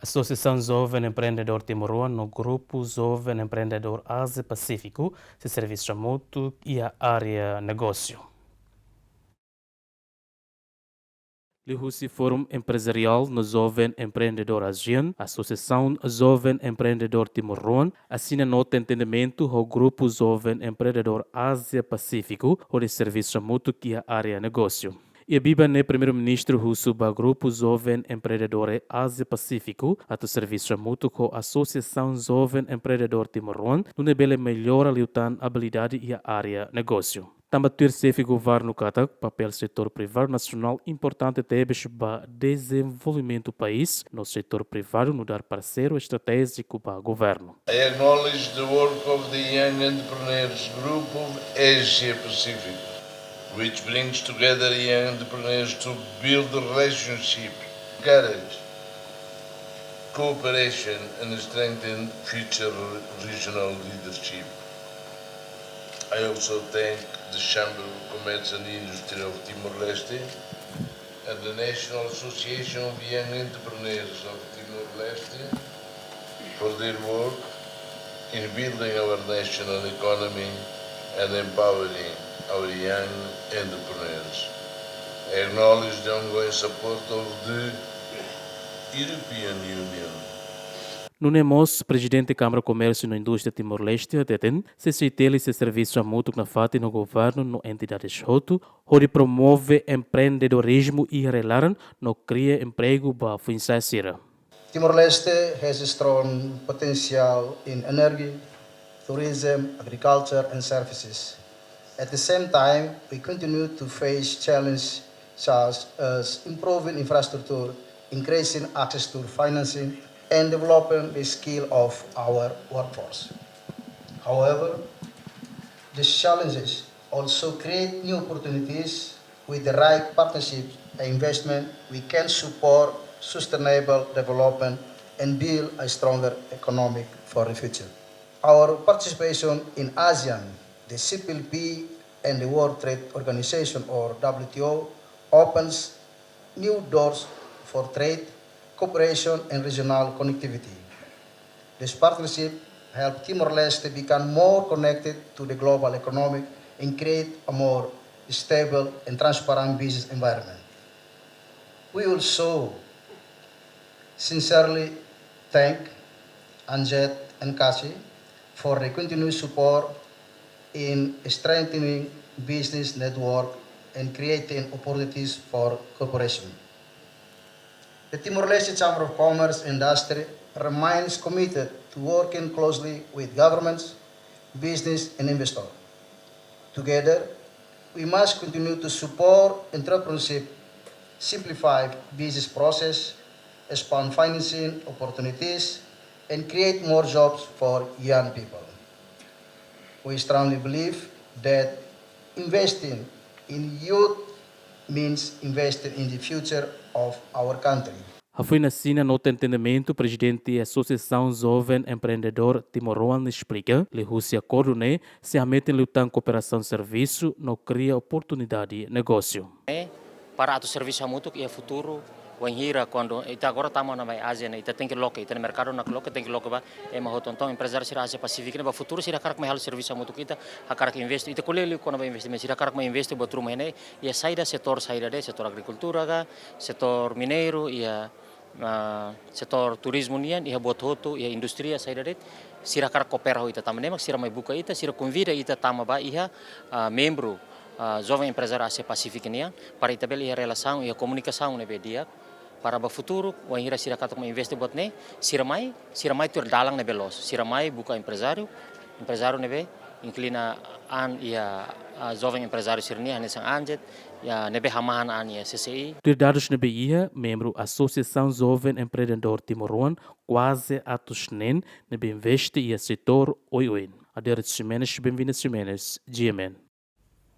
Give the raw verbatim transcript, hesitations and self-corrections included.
Asosiasaun Joven Empreendedór Timoroan no Grupu Joven Empreendedór Ázia Pasífiku sei servisu hamutuk iha área negósiu. Liuhusi Fórum Emprezariál no Joven Empreendedór ASEAN, Asosiasaun Joven Empreendedór Timoroan asina nota entendimentu ho Grupu Joven Empreendedór Ázia Pasífiku hodi servisu hamutuk iha área negósiu. Iha biban ne'e Primeiru-Ministru husu ba Grupu Joven Empreendedór Ázia Pasífiku atu servisu hamutuk ho Asosiasaun Joven Empreendedór Timoroan, nune'e bele mellora liután abilidade iha área negósiu. Tanba tuir Xefe Governu katak, papél setór privadu nasionál importante tebes ba dezenvolvimentu país, no setór privadu nu'udar parseiru estratéjiku ba governu. I acknowledge the work of the Young Entrepreneurs Group of Asia Pacific, which brings together young entrepreneurs to build relationship, encourage cooperation, and strengthen future regional leadership. I also thank the Chamber of Commerce and Industry of Timor-Leste and the National Association of Young Entrepreneurs of Timor-Leste for their work in building our national economy and empowering our young entrepreneurs. I acknowledge the ongoing support of the European Union. Nune'e mós, Prezidente Kámara Komérsiu no Indústria Timor-Leste hateten, C C I T L sei servisu hamutuk nafatin ho governu no entidades hotu, hodi promove empreendedorizmu iha rai-laran no kria empregu ba foin-sa'e sira. Timor-Leste has a strong potential in energy, tourism, agriculture, and services. At the same time, we continue to face challenges such as improving infrastructure, increasing access to financing, and developing the skill of our workforce. However, these challenges also create new opportunities. With the right partnership and investment, we can support sustainable development and build a stronger economy for the future. Our participation in ASEAN, the C P L P, and the World Trade Organization, or W T O, opens new doors for trade, cooperation, and regional connectivity. This partnership help Timor-Leste become more connected to the global economy and create a more stable and transparent business environment. We also sincerely thank Anjet and Kasi for their continued support in strengthening business network and creating opportunities for cooperation. The Timor-Leste Chamber of Commerce and Industry remains committed to working closely with governments, business, and investors. Together, we must continue to support entrepreneurship, simplify business process, expand financing opportunities, and create more jobs for young people. We strongly believe that investing in youth means investing in the future of our country. Hafoin asina nota entendimentu, Prezidente Asosiasaun Joven Empreendedór Timoroan esplika, liuhusi akordu ne'e sei hametin liután kooperasaun servisu no kria oportunidade negósiu. Para atu servisu hamutuk iha futuru, wainhira kuandu ita agora tama ona mai ASEAN, ita tenke loke, ita-nia merkadu nakloke, tenke loke ba ema hotu. Entaun emprezáriu sira Ázia Pasífiku ne'e ba futuru sira hakarak mai halo servisu hamutuk ho ita, hakarak investe. Ita ko'alia liu kona-ba investimentu, sira hakarak mai investe buat ruma iha ne'e, iha saida, setór saida de'it, setór agrikultura ka, setór mineiru, iha, ah, setór turizmu nian, iha buat hotu, iha indústria saida de'it, sira hakarak koopera ho ita. Tanba ne'e mak sira mai buka ita, sira konvida ita tama ba iha, ah, membru, ah, Joven Emprezáriu Ázia Pasífiku nian, para ita bele iha relasaun, iha komunikasaun ne'ebé di'ak, para ba futuru, wainhira sira katak mai investe buat ne'e, sira mai, sira mai tuir dalan ne'ebé loos, sira mai buka emprezáriu, emprezáriu ne'ebé inklina an iha, ah, joven emprezáriu sira-nian, hanesan Anjet, iha ne'ebé hamahan an iha C C I. Tuir dadus ne'ebé iha, membru Asosiasaun Joven Empreendedór Timoroan kuaze atus neen ne'ebé investe iha setór oioin. Adérito Ximenes, Benvinda Ximenes, G M N.